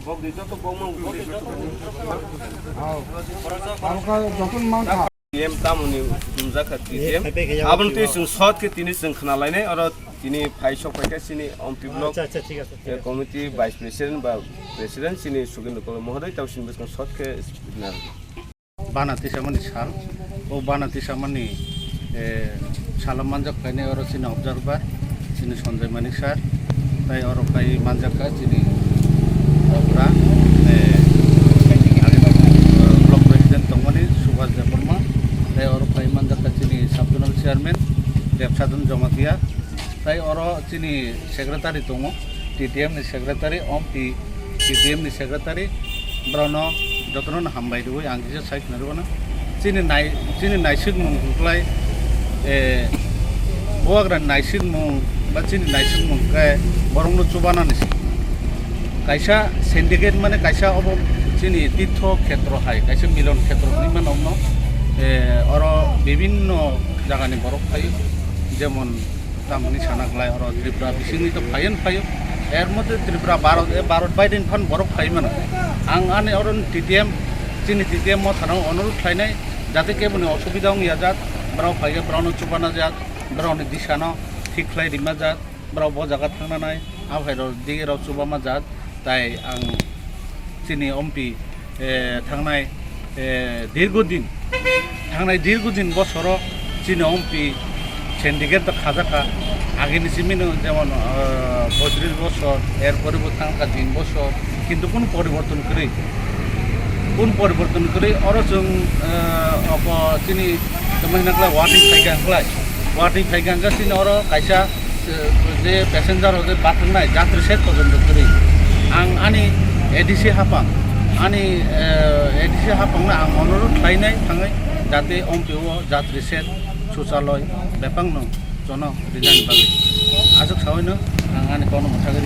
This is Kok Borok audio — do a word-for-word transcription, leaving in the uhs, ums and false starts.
T D M tamoni tumjak kha T D M. Aboni twi chwng sot khe tini chwng khna lainai, oro tini phai sok phai khe chini Ompi block, acha, acha, thik ache, thik ache, committee vice president ba president chini Sugin Rukolo mohoday tau sini bwskang sot khe speech narwkha. Bana tisamani sal, o bana tisamani, eh, salo manjak khainai oro chini observer, chini Sanjay Manik sir, tai oro phai manjak kha chini okra, eh, block president tongmani Subhas Debbarma, tai oro phai manjak kha chini sub zonal chairman Debsadhan Jamatia, tai oro chini secretary tongo, T D M ni secretary, Ompi T D M ni secretary, borokno jotono no hambai rwi ang kisa sai khna rwmano. Chini nai, chini naisingmung hwnkhlai, eh, bubagra naisingmung ba chini naisingmung khe borokno chubanani se. Kaisa syndicate mane kaisa obo chini tirtho khetro hai, kaisa milon khetro hinwi mano omno, eh, oro bibinno jagani borok phaio, jemon tamoni sana glai oro Tripura bisingni to phaiyano phaio. Er moddhe Tripura Bharat, e Bharat baidin phan borok phai mano. Ang ani oro T D M, chini T D M motha no onurodh khlainai, jate keboni osubida wng ya jat, borok phai khe borokno chubana jat, borokni disano thik khlai rima jat, borok bo jaga thangna nai, a phairok dige rok chubama jat. Tai ang chini Ompi, eh, thangnai, eh, dirgo din, thangnai dirgo din bosoro chini Ompi syndicate to khajakha. Agini simino jemon, eh, poitrish bosor, er pore bo thangkha tin bosor, kintu kunu poriborton kwrwi, kunu poriborton kwrwi. Oro chwng, eh, oko chini tamo hinakla watwi phaikha hinklai, watwi phaikha hinka chini oro kaisa je passenger o je bathangnai jatri set pojonto kwrwi. Ang ani A D C hapang, ani, eh, A D C hapangno ang onurodh khlainai thangwi jate Ompi o jatri set suchaloi bebakno jono rinani bagwi. Aswk saui no ang ani kokno mwthagwi.